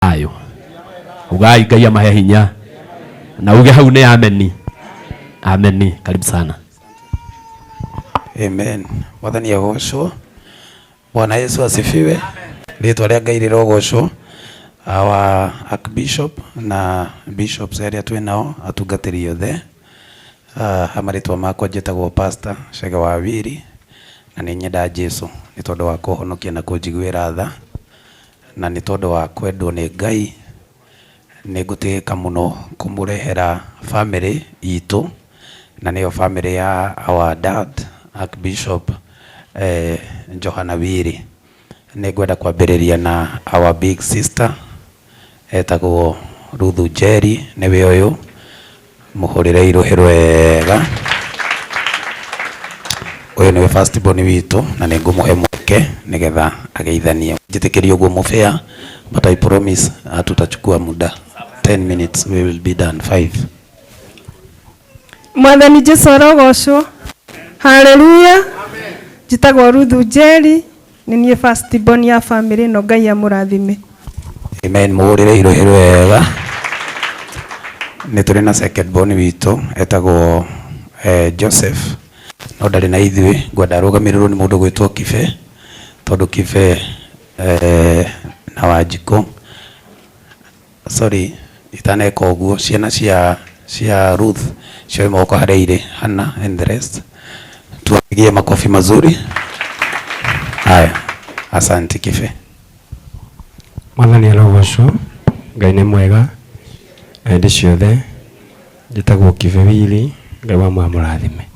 Thayũ. Ugai Ngai amahe hinya na uge hau nĩ ameni. Ameni. Karibu sana. Amen. Mwathani agocwo. Bwana Yesu asifiwe. Rĩtwa rĩa Ngai rĩrogocwo. Our Archbishop na bishops arĩa twĩ nao atungatĩri othe. Ha marĩtwa makwa njĩtagwo Pastor Chege wa Wiri na nĩ nyendaga Jesu nĩ tondũ wa kũhonokia na kũnjiguĩra tha na nĩ tondũ wa kwendwo nĩ Ngai. Nĩ ngũtĩĩka mũno kũmũrehera family itũ na nĩyo family ya our dad Archbishop Johana Wiri. Nĩ ngwenda kwambĩrĩria na our big sister etagwo Ruthu Njeri, nĩwe ũyũ, mũhũrĩre irũhĩ rwega. Ũyũ nĩwe first born witũ na nĩ ngũmũhe mweke nĩgetha ageithanie. Njĩtĩkĩrie ũguo mũbĩa, but I promise hatutachukua muda. 10 minutes we will be done. 5. Mwathani Jesu arogocwo. Haleluya. Njĩtagwo Ruthu Njeri, nĩ niĩ first born ya family ĩno. Ngai amũrathime. Amen. Mũhũrĩre irũhĩ rwega. Nĩ tũrĩ na second born witũ etagwo Joseph, no ndarĩ na ithuĩ. Ngwenda arũgamĩrĩrwo nĩ mũndũ gwĩtwo Kibe, tondũ Kibe na Wanjikũ, sorry, itaneka ũguo, ciana cia Ruth cioe moko harĩa irĩ, Hannah and the rest, tuwapigie makofi mazuri. Haya, asante Kibe. Mwathani arogocwo. Ngai nĩ mwega na hĩndĩ ciothe. Njĩtagwo Kibe Wili. Ngai wa mũrathime.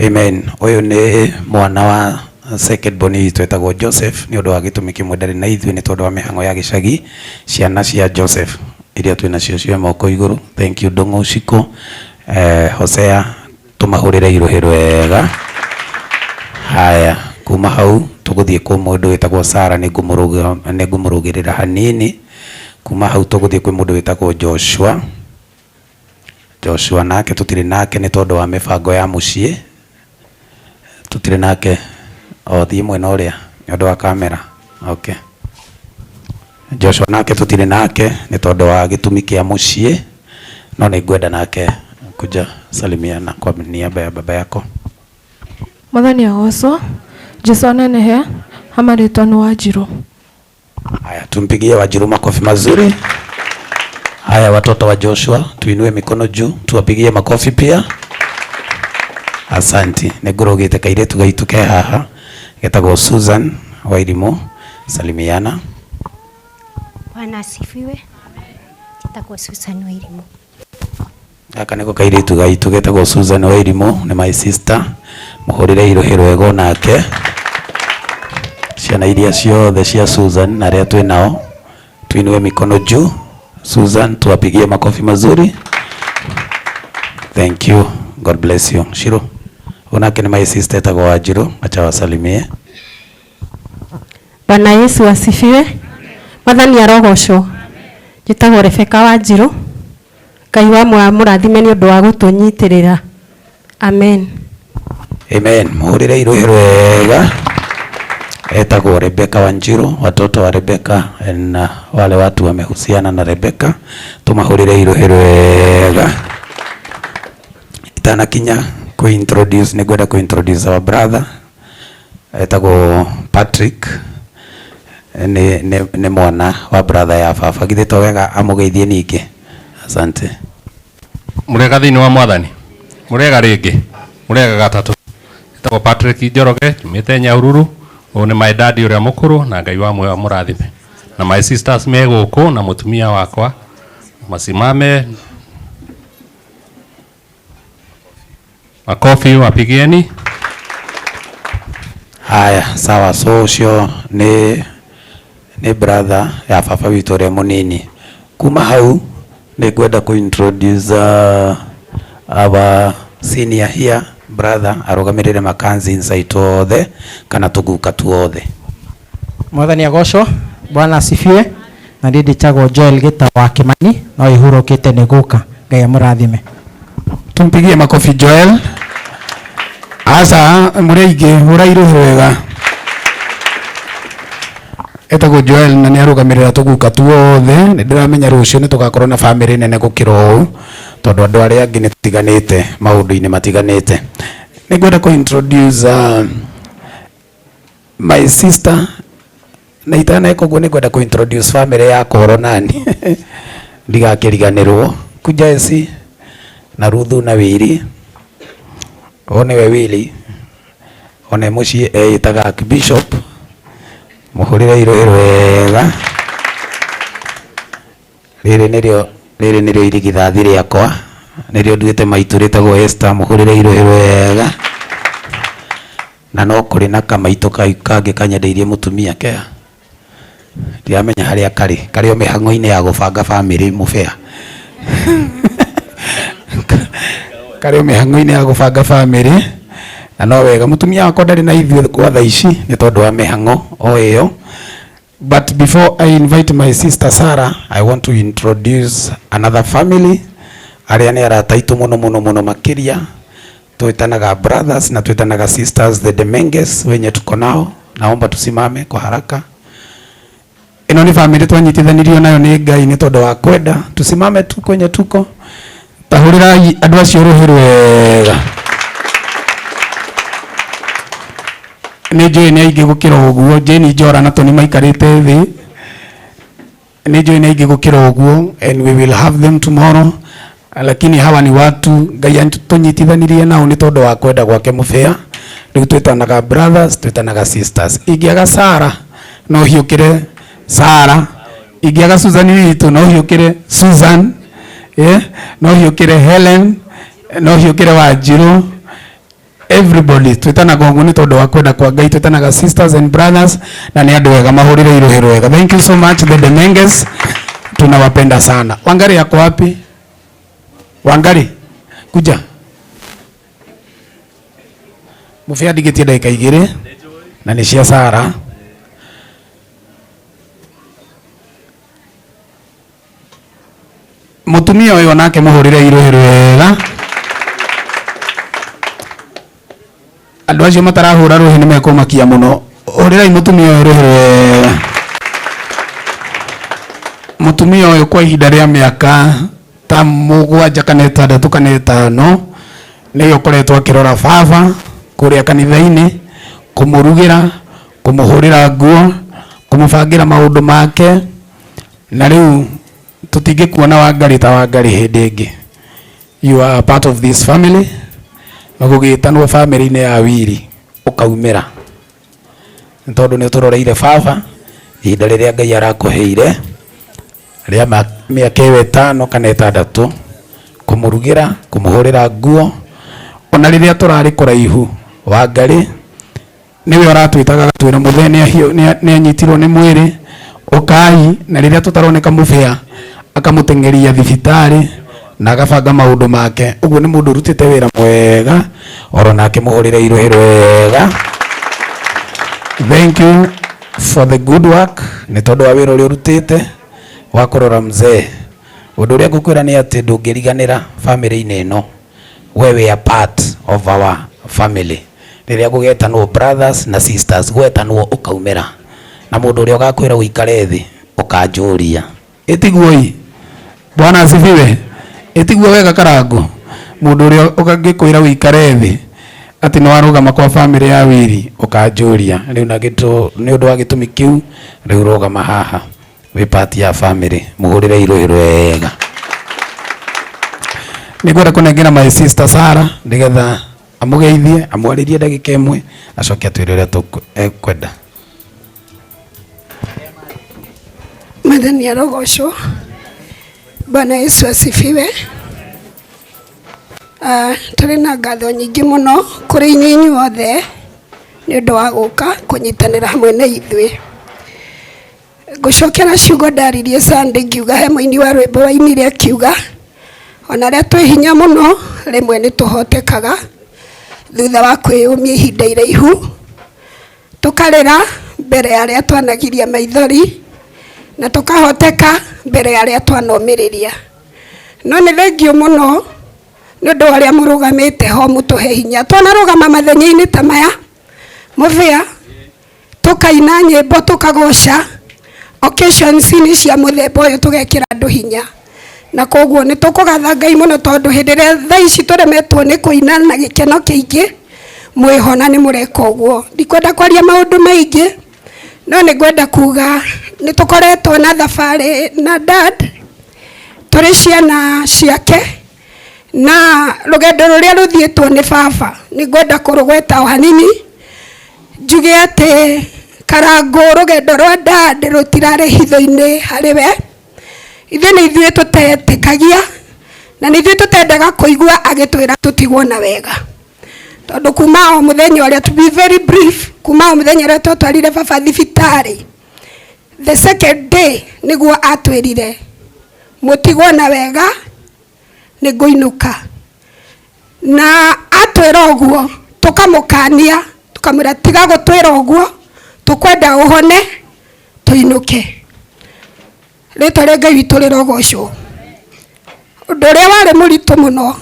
Amen. Ũyũ nĩ mwana wa second born witũ etagwo Joseph. Nĩ ũndũ wa gĩtũmi kĩmwe ndarĩ na ithuĩ nĩ tondũ wa mĩhang'o ya gĩcagi. Ciana cia Joseph iria twĩ nacio cioe moko igũrũ. Thank you Ndũng'ũ Shiko, Hosea, tũmahũrĩre irũhĩ rwega. Haya, kuma hau tũgũthiĩ kwĩ mũndũ wĩtagwo Sara, nĩ ngũmũrũgĩrĩra hanini. Kuma hau tũgũthiĩ kwĩ mũndũ wĩtagwo Joshua. Joshua nake tũtirĩ nake nĩ tondũ wa mĩbango ya mũciĩ, tũtirĩ nake. O thiĩ mwena ũrĩa nĩ ũndũ wa kamera. Okay. Joshua nake tũtirĩ nake nĩ tondũ wa gĩtũmi kĩa mũciĩ, no nĩ ngwenda nake kuja salimiana kwa niaba ya baba yako. Mwathani agocwo. Jesu anenehe. Hamarĩtwa nĩ Wanjirũ. Haya, tumpigie Wanjiru makofi mazuri. Haya, watoto wa Joshua, tuinue mikono juu, tuwapigie makofi pia. Asanti. Nĩ ngũrũgĩte kairĩtu gaitu ke haha getagwo Susan Wairimu, salimiana. Bwana asifiwe. Njĩtagwo Susan Wairimu. Gaka nĩko kairĩtu gaitu getagwo Susan Wairimu, nĩ my sister. Mũhũrĩre irũhĩ rwega onake. Ciana iria ciothe cia Susan na arĩa twĩ nao, tuinue mikono juu. Susan, tuwapigie makofi mazuri. Thank you. God bless you. Shiro. Onake nĩ my sister etagwo Wanjiru, acha wasalimie. Bwana Yesu asifiwe. Mwathani arogocwo. Njĩtagwo Rebecca Wanjirũ. Ngai wa mũrathime nĩ ũndũ wa gũtũnyitĩrĩra. Amen. Amen. Mũhũrĩre irũhĩ rwega. Etagwo Rebecca Wanjiru, watoto wa Rebecca na wale watu wamehusiana na Rebecca, tumahũrĩre irũhĩ rwega. Itanakinya ku introduce, nĩ ngwenda ku introduce our brother etagwo Patrick, nĩ mwana wa brother ya baba. Githĩ to wega amũgeithie ningĩ? Asante. Mũrega thĩinĩ wa Mwathani. Mũrega rĩngĩ. Mũrega gatatũ. Etagwo Patrick Njoroge, njumĩte Nyahururu. Ũyũ nĩ my daddy ũrĩa mũkũrũ na Ngai wa muoyo amũrathime. Na my sisters me gũkũ na mũtumia wakwa masimame. Makofi wapigieni. Haya, sawa. So ũcio nĩ brother ya baba witũ ũrĩa mũnini. Kuma hau nĩ ngwenda ku introduce our senior here brother arũgamĩrĩre macousins aitũ othe kana tũguka tuothe. Mwathani agocwo. Bwana asifiwe. Na niĩ ndĩtagwo Joel Gĩta wa Kĩmani, no ihurũkĩte nĩ gũka. Ngai amũrathime. Tumpigie makofi Joel. Aca mũrĩ aingĩ, hũra irũhĩ wega. Etagwo Joel na nĩ arũgamĩrĩra tũguka tuothe. Nĩ ndĩramenya rũciũ nĩ tũgakorwo na bamĩrĩ nene gũkĩra ũũ, tondũ andũ arĩa angĩ nĩ tũtiganĩte maũndũ-inĩ matiganĩte. Nĩ ngwenda kũ introduce my sister, na itaneka ũguo nĩ ngwenda kũ introduce family ya Koronani ndigakĩriganĩrwo. Kuja eci na Ruthu na Wili. Ũyũ nĩwe Wili, one mũciĩ eĩtaga Archbishop. Mũhũrĩre irũĩ wega. Rĩrĩ nĩrĩo, rĩrĩ nĩrĩo irigithathi rĩakwa, nĩrĩo nduĩte maitũ, rĩtagwo Esther. Mũhũrĩre irũĩ wega. Na no kũrĩ na kamaitũ kangĩ kanyendeirie mũtumia kea, ndiramenya harĩa karĩ, karĩ o mĩhang'o-inĩ ya gũbanga bamĩrĩ mũbea, karĩ o mĩhang'o-inĩ ya gũbanga bamĩrĩ. Na no wega mũtumia wakwa ndarĩ na ithuĩ kwa thaa ici nĩ tondũ wa mĩhang'o o ĩyo. But before I invite my sister Sarah, I want to introduce another family arĩa nĩ arata aitũ mũno mũno mũno makĩria. Twĩtanaga brothers na twĩtanaga sisters, the Demenges wenye tuko nao. Naomba tusimame kwa haraka. Ĩno nĩ family twanyitithanirio nayo nĩ Ngai nĩ tondũ wa kwenda. Tusimame tu kwenye tuko. Tahũrĩrai andũ acio rũhĩ rwega. Nĩ njũĩ nĩ aingĩ gũkĩra ũguo. Jane Njora na Tony maikarĩte thĩ. Nĩ njũĩ nĩ aingĩ gũkĩra ũguo, and we will have them tomorrow, lakini hawa ni watu Ngai atũnyitithanirie nao nĩ tondũ wa kwenda gwake mũbĩa. Rĩu twĩtanaga brothers, twĩtanaga sisters. Ingĩaga Sara no hiũkĩre Sara, ingĩaga Susan witũ no hiũkĩre Susan, yeah? No hiũkĩre Helen, no hiũkĩre Wanjirũ. Everybody twĩtanaga ũguo nĩ tondũ wa kwenda kwa Ngai. Twĩtanaga sisters and brothers, na nĩ andũ ega. Mahũrĩre irũhĩ rwega. Thank you so much, the Demenges, tunawapenda sana. Wangari yako wapi? Wangari, kuja. Mũbĩa ndigĩtie ndagĩka 2 na nĩ cia Sara. Mũtumia ũyũ onake mũhũrĩre irũhĩ rwega. Andũ acio matarahũra rũhĩ nĩ mekũmakia mũno. Hũrĩrai mũtumia ũyũ rũhĩ rwega. Mũtumia ũyũ kwa ihinda rĩa mĩaka ta 7 kana 6 kana 5 nĩwe ũkoretwo akĩrora baba kũrĩa kanitha-inĩ, kũmũrugĩra, kũmũhũrĩra nguo, kũmũbangĩra maũndũ make. Na rĩu tũtingĩkuona Wangari ta Wangari hĩndĩ ĩngĩ. You are a part of this family, na gũgĩtanwo family-inĩ ya Wili ũkaumĩra, nĩ tondũ nĩ ũtũroreire baba ihinda rĩrĩa Ngai arakũheire rĩa mĩaka ĩyo 5 kana 6, kũmũrugĩra, kũmũhũrĩra nguo. Ona rĩrĩa tũrarĩ kũraihu, Wangari nĩwe ũratwĩtaga agatwĩra mũthee nĩ anyitirwo nĩ mwĩrĩ, ũkai. Na rĩrĩa tũtaroneka mũbĩa akamũteng'eria thibitarĩ na agabanga maũndũ make. Ũguo nĩ mũndũ ũrutĩte wĩra mwega, oro nake mũhũrĩre irũhĩ rwega. Thank you for the good work, nĩ tondũ wa wĩra ũrĩa ũrutĩte wa kũrora mzee. Ũndũ ũrĩa ngũkwĩra nĩ atĩ ndũngĩriganĩra family-inĩ ĩno. We are part of our family. Rĩrĩa gũgetanwo brothers na sisters, gwetanwo ũkaumĩra, na mũndũ ũrĩa ũgakwĩra ũikare thĩ ũkanjũria. Ĩtiguo ĩ? Bwana asifiwe. Ĩtiguo wega karango? Mũndũ ũrĩa ũngĩkwĩra ũikare thĩ atĩ nĩ warũgama kwa family ya Wili ũkanjũria. Rĩu na nĩ ũndũ wa gĩtũmi kĩu rĩu rũgama haha wĩ part ya family. Mũhũrĩre irũhĩ rwega. Nĩ ngwenda kũnengera my sister Sarah nĩgetha amũgeithie, amwarĩrie ndagĩka 1, acoke atwĩre ũrĩa ekwenda. Mwathani arogocwo. Bwana Yesu asifiwe. Tũrĩ na ngatho nyingĩ mũno kũrĩ inyuĩ inyuothe nĩ ũndũ wa gũka kũnyitanĩra hamwe na ithuĩ. Ngũcokera ciugo ndaririe Sunday ngiuga he mũini wa rwĩmbo wainire akiuga ona arĩa twĩ hinya mũno rĩmwe nĩ tũhotekaga thutha wa kwĩyũmia ihinda iraihu, tũkarĩra mbere ya arĩa twanagiria maithori na tũkahoteka mbere ya arĩa twanomĩrĩria. No nĩ thengiũ mũno nĩ ũndũ wa arĩa mũrũgamĩte ho mũtũhe hinya. Twanarũgama mathenya-inĩ ta maya mũbĩa, tũkaina nyĩmbo, tũkagoca. Occasions-inĩ cia mũthemba ũyũ tũgekĩra andũ hinya, na koguo nĩ tũkũgatha Ngai mũno tondũ hĩndĩ ĩrĩa thaa ici tũremetwo nĩ kũina na gĩkeno kĩingĩ, mwĩho na nĩ mũreka ũguo. Ndikwenda kwaria maũndũ maingĩ, no nĩ ngwenda kuga nĩ tũkoretwo na thabarĩ na dad tũrĩ ciana ciake, na rũgendo rũrĩa rũthiĩtwo nĩ baba nĩ ngwenda kũrũgweta o hanini, njuge atĩ Karangũ rũgendo rwa dad rũtirarĩ hitho-inĩ harĩ we. Ithuĩ nĩ ithuĩ tũtetĩkagia na nĩ ithuĩ tũtendaga kũigua agĩtwĩra tũtigwo na wega, tondũ kuma o mũthenya ũrĩa, to be very brief, kuma o mũthenya ũrĩa twatwarire baba thibitarĩ, the second day nĩguo atwĩrire mũtigwo na wega, nĩ ngũinũka. Na atwĩra ũguo tũkamũkania, tũkamwĩra tiga gũtwĩra ũguo, tũkwenda ũhone tũinũke. Rĩtwa rĩa Ngai witũ rĩrogocwo. Ũndũ ũrĩa warĩ mũritũ mũno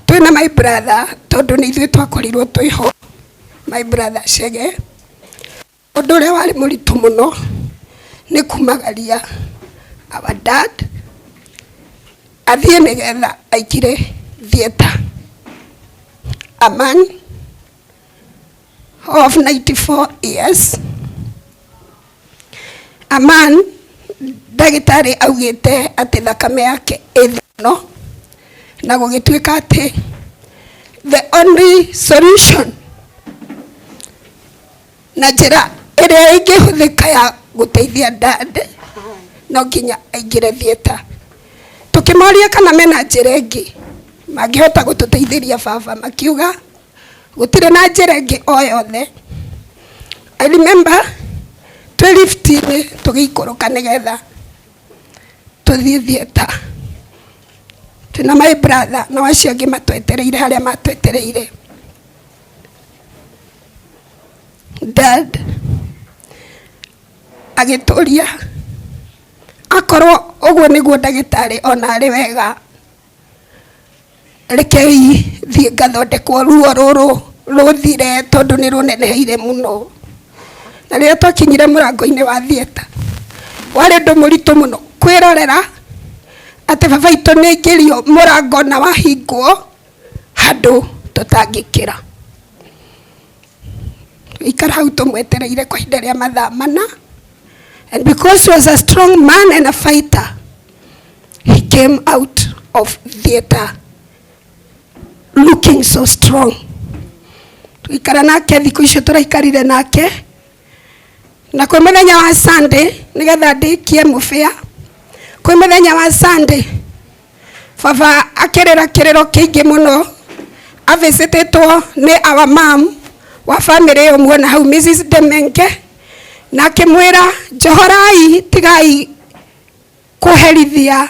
twĩna my brother, tondũ nĩ ithuĩ twakorirwo twĩho, my brother Chege, ũndũ ũrĩa warĩ mũritũ mũno nĩ kumagaria our dad athiĩ nĩgetha aingĩre theatre. A man of 94 years, a man ndagĩtarĩ augĩte atĩ thakame yake ĩ thĩ mũno, na gũgĩtuĩka atĩ the only solution na njĩra ĩrĩa ĩngĩhũthĩka ya gũteithia dad no nginya aingĩre theatre. Tũkĩmoria kana mena njĩra ĩngĩ mangĩhota gũtũteithĩria baba, makiuga gũtirĩ na njĩra ĩngĩ o yothe. I remember twĩ lift-inĩ tũgĩikũrũka nĩgetha tũthiĩ theatre twĩna my brother na acio angĩ matwetereire harĩa matwetereire. Dad agĩtũria akorwo ũguo nĩguo ndagĩtarĩ ona arĩ wega, rekei thiĩ ngathondekwo ruo rũrũ rũthire tondũ nĩ rũneneheire mũno. Na rĩrĩa twakinyire mũrango-inĩ wa theatre, warĩ ũndũ mũritũ mũno kwĩrorera atĩ baba witũ nĩ aingĩrio mũrango na wahingwo handũ tũtangĩkĩra. Tũgĩikara hau tũmwetereire kwa ihinda rĩa mathaa mana, and because he was a strong man and a fighter, he came out of theatre looking so strong. Tũgĩikara nake thikũ icio tũraikarire nake, na kwĩ mũthenya wa Sunday, nĩgetha ndĩkie mũbĩa, kwĩ mũthenya wa Sunday baba akĩrĩra kĩrĩro kĩingĩ mũno, avisitĩtwo nĩ our mom wa family ĩyo muona hau, Mrs Demenge, na akĩmwĩra njohorai, tigai kũherithia,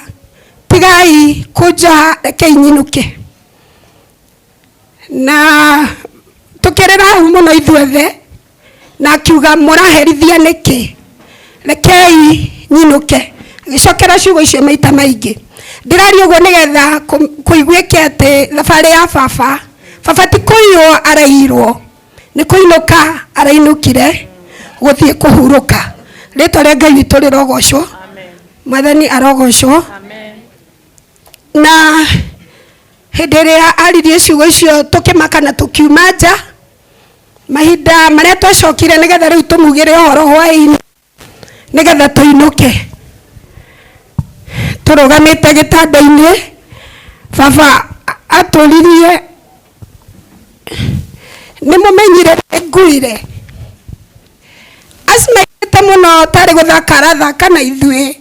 tigai kũnjoha, rekei nyinũke. Na tũkĩrĩra hau mũno ithuothe, na akiuga mũraherithia nĩkĩ, rekei nyinũke. Agĩcokera ciugo icio maita maingĩ. Ndĩraria ũguo nĩgetha kũiguĩke atĩ thabarĩ ya baba, baba ti kũiywo araiyirwo, nĩ kũinũka arainũkire gũthiĩ kũhurũka. Rĩtwa rĩa Ngai witũ rĩrogocwo, Mwathani arogocwo. Na hĩndĩ ĩrĩa aririe ciugo icio tũkĩmaka na tũkiuma nja. Mahinda marĩa twacokire nĩgetha rĩu tũmugĩre ũhoro hwaĩ-inĩ nĩgetha tũinũke, tũrũgamĩte gĩtanda-inĩ, baba atũririe nĩ mũmenyire nguire, acimaigĩte mũno tarĩ gũthaka arathaka na ithuĩ.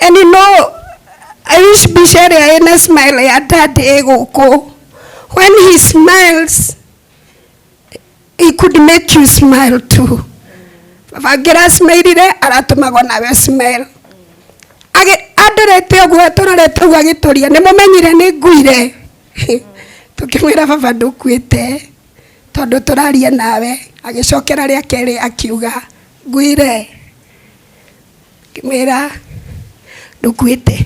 And you know, I wish mbica ĩrĩa ĩna smile ya dad ĩ gũkũ. When he smiles, he could make you smile too. Baba ngĩra smileire, aratũmaga onawe smile. Andorete ũguo, atũrorete ũguo agĩtũria, nĩ mũmenyire nĩ nguire. Tũkĩmwĩra baba ndũkuĩte, tondũ tũraria nawe. Agĩcokera rĩa kerĩ akiuga, nguire. Ngĩmwĩra ndũkuĩte.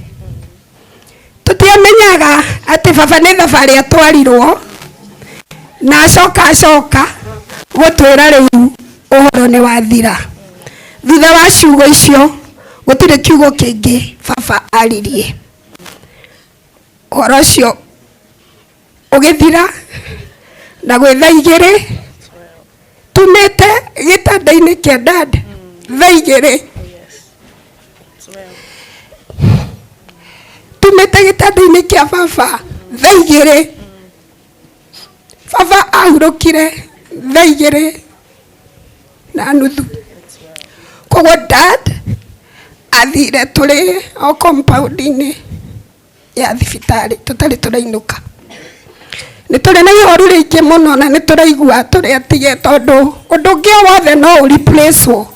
Tũtiamenyaga atĩ baba nĩ thabarĩ atwarirwo, na acoka acoka gũtwĩra rĩu ũhoro nĩ wathira. Thutha wa ciugo icio gũtirĩ kiugo kĩngĩ baba aririe. Ũhoro ũcio ũgĩthira na gwĩ thaa igĩrĩ tumĩte gĩtanda-inĩ kĩa dad thaa igĩrĩ tumĩte gĩtanda-inĩ kĩa baba thaa igĩrĩ. Baba ahurũkire thaa igĩrĩ na nuthu. Koguo dad athire tũrĩ o compound-inĩ ya thibitarĩ tũtarĩ tũrainũka. Nĩ tũrĩ na ihoru rĩingĩ mũno na nĩ tũraigua tũrĩ atige tondũ ũndũ ũngĩ o wothe no ũ replace wo.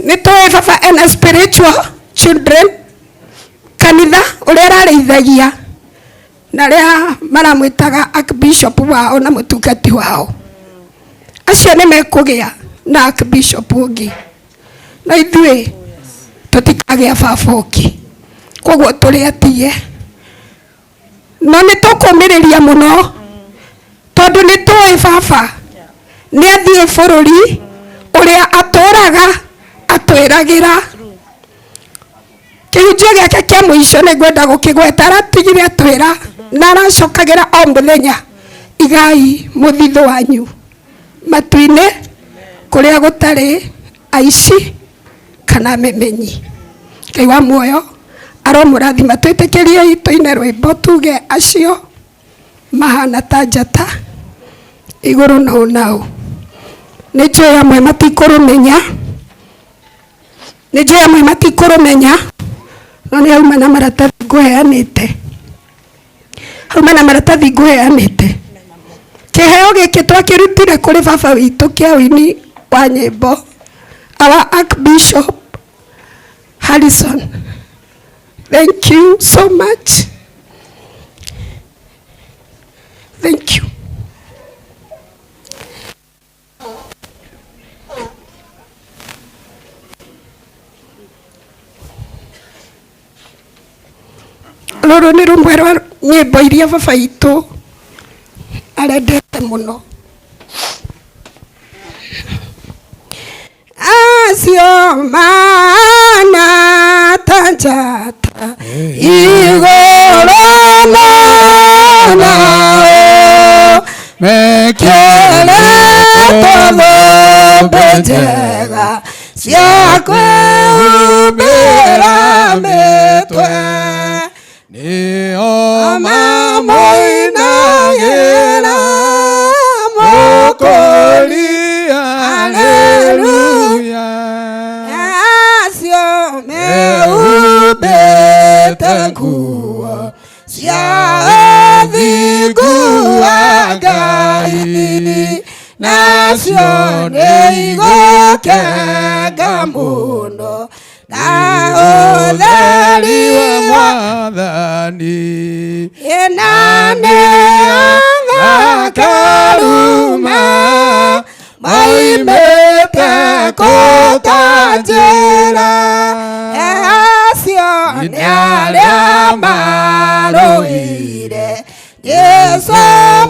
Nĩ tũĩ baba ena spiritual children kanitha ũrĩa ararĩithagia na arĩa maramwĩtaga archbishop wao na mũtungati wao. Acio nĩ mekũgĩa na archbishop ũngĩ, no ithuĩ tũtikagĩa baba ũngĩ. Koguo tũrĩ atige, no nĩ tũkũmĩrĩria mũno tondũ nĩ tũĩ baba nĩ athiĩ bũrũri ũrĩa atũraga atwĩragĩra. Kĩhunjio gĩake kĩa mũico nĩ ngwenda gũkĩgweta, aratigire atwĩra na aracokagĩra o mũthenya, igai mũthithũ wanyu matu-inĩ kũrĩa gũtarĩ aici kana memenyi. Ngai wa muoyo aromũrathima. Twĩtĩkĩriei tũine rwĩmbo tuge acio mahana ta njata igũrũ no nao. Nĩ njũĩ amwe matikũrũmenya, nĩ njũĩ amwe matikũrũmenya, no nĩ hauma na maratathi ngũheanĩte, hauma na maratathi ngũheanĩte. Kĩheo gĩkĩ twakĩrutire kũrĩ baba witũ kĩa ũini wa nyĩmbo, our Archbishop Harrison. Thank you so much. Thank you. Rũrũ nĩ rũmwe rwa nyĩmbo iria baba witũ arendete mũno. Acio mana ta njata igũrũ nao mekĩrĩtwo thũmbĩ njega cia kwĩhumbĩra mĩtwe, nĩo mamũinagĩra Mũkũri, haleluya. Acio mehumbĩte nguo cia ũthingu wa Ngai, nacio nĩ igũkenga mũno na ũtheri wa Mwathani. Ĩna nĩ athakaruma moimĩte kũta njĩra, acio nĩ arĩa marũire Jesũ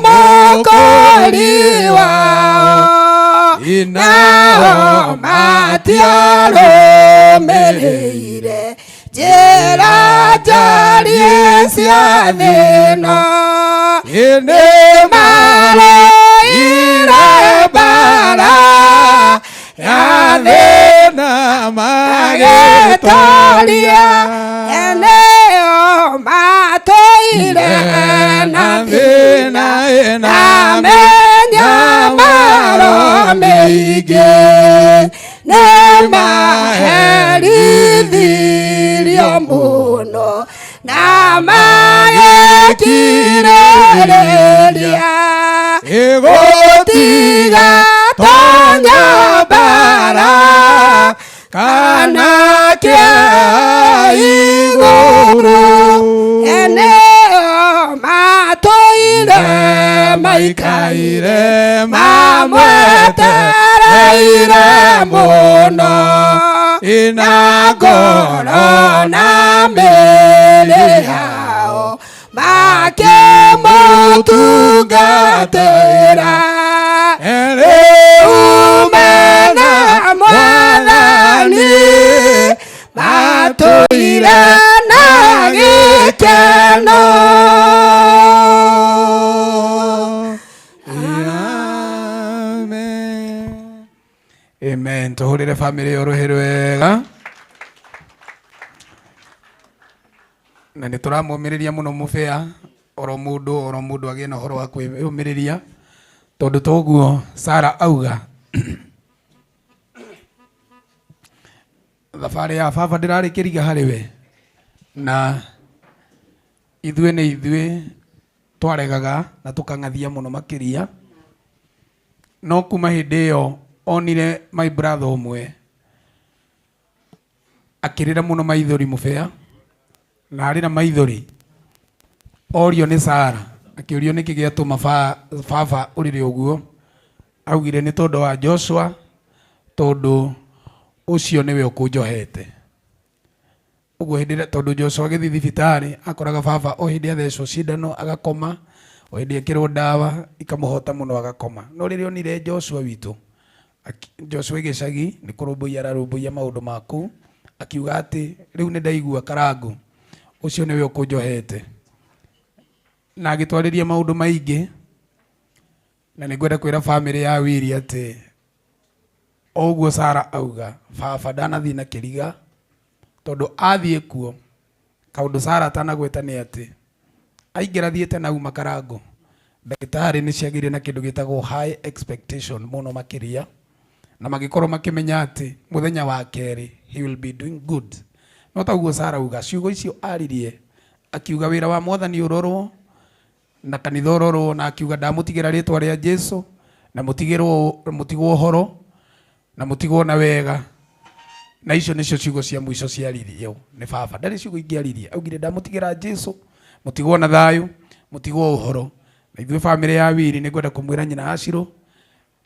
Mũkũri wao, nao matiarũmĩrĩire njĩra njariĩ cia thĩ ĩno, nĩ marũire mbara ya thĩna magĩtoria, eneo matũire na thĩna na mĩnyamaro mĩingĩ, nĩ maherithirio mũno na magĩkirĩrĩria gũtiga tonya mbara kana kĩa igũrũ, eneo matũire maikaire mamwetereire mũno, ina ngoro na mĩĩrĩ yao makĩmũtungatĩra. Rĩu mena Mwathani. Mwathani matũire na gĩkeno. Amen. Amen. Tuhurire family yo ruhi rwega. Na nĩ tũramũmĩrĩria mũno mũbĩa oro mũndũ agĩe na ũhoro wa kwĩyũmĩrĩria tondũ toguo Sara auga thabarĩ ya baba ndĩrarĩ kĩriga harĩ we na ithuĩ nĩ ithuĩ twaregaga na tũkang'athia mũno makĩria no kuma hĩndĩ ĩyo onire my brother ũmwe akĩrĩra mũno maithori mũbĩa na arĩra maithori orio nĩ Sara akĩũrio nĩkĩ gĩatũma baba ũrĩre ũguo augire nĩ tondũ wa Joshua tondũ ũcio nĩwe ũkũnjohete ũguo hĩndĩ ĩrĩa tondũ Joshua agĩthiĩ thibitarĩ akoraga baba o hĩndĩ athecwo cindano agakoma o hĩndĩ ekĩrwo ndawa ikamũhota mũno agakoma no rĩrĩa onire Joshua witũ Joshua gĩcagi nĩ kũrũmbũiya ararũmbũiya maũndũ maku akiuga atĩ rĩu nĩ ndaigua karangu ũcio nĩwe ũkũnjohete na agĩtwarĩria maũndũ maingĩ na nĩngwenda kwĩra family ya Wiri atĩ o ũguo Sara auga baba ndanathiĩ na kĩriga tondũ athiĩ kuo kaũndũ Sara atanagweta nĩ atĩ aingĩra thiĩte na uma karango ndagĩtarĩ nĩ ciagĩire na kĩndũ gĩtagwo high expectation mũno makĩria na magĩkorwo makĩmenya atĩ mũthenya wa kerĩ he will be doing good no ta ũguo Sara auga ciugo icio aririe akiuga wĩra wa mwathani ũrorwo na kanitha ũrorwo na akiuga ndamũtigĩra rĩtwa rĩa Jesu na mũtigĩrwo mũtigwo ũhoro na mũtigwo na wega na icio nĩcio ciugo cia mũico ciaririo nĩ baba ndarĩ ciugo ingĩ aririe augire ndamũtigĩra Jesu mũtigwo na thayũ mũtigwo ũhoro na ithuĩ family ya Wiri nĩ ngwenda kũmwĩra nyina Ashiro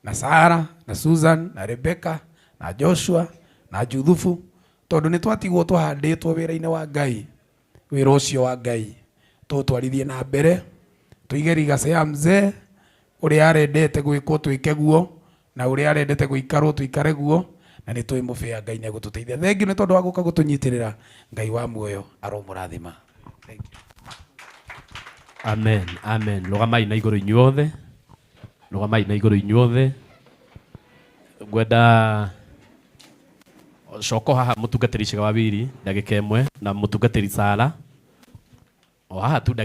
na Sara na Susan na Rebecca na Joshua na Juthubu tondũ nĩ twatigwo tũhandĩtwo wĩra-inĩ wa Ngai wĩra ũcio wa Ngai tũtwarithie na mbere tũige rigaca ya mzee ũrĩa arendete gwĩkwo twĩke guo na ũrĩa arendete gũikarwo tũikare guo na nĩ tũĩ mũbĩa Ngai nĩ egũtũteithia. Thengiũ nĩ tondũ wa gũka gũtũnyitĩrĩra. Ngai wa muoyo aromũrathima. Thank you. Amen. Amen. Rũgamai na igũrũ inyuothe. Rũgamai na igũrũ inyuothe. Ngwenda coko haha mũtungatĩri Icega wa Wiri ndagĩka ĩmwe na mũtungatĩri Sara o haha tu ndagĩka.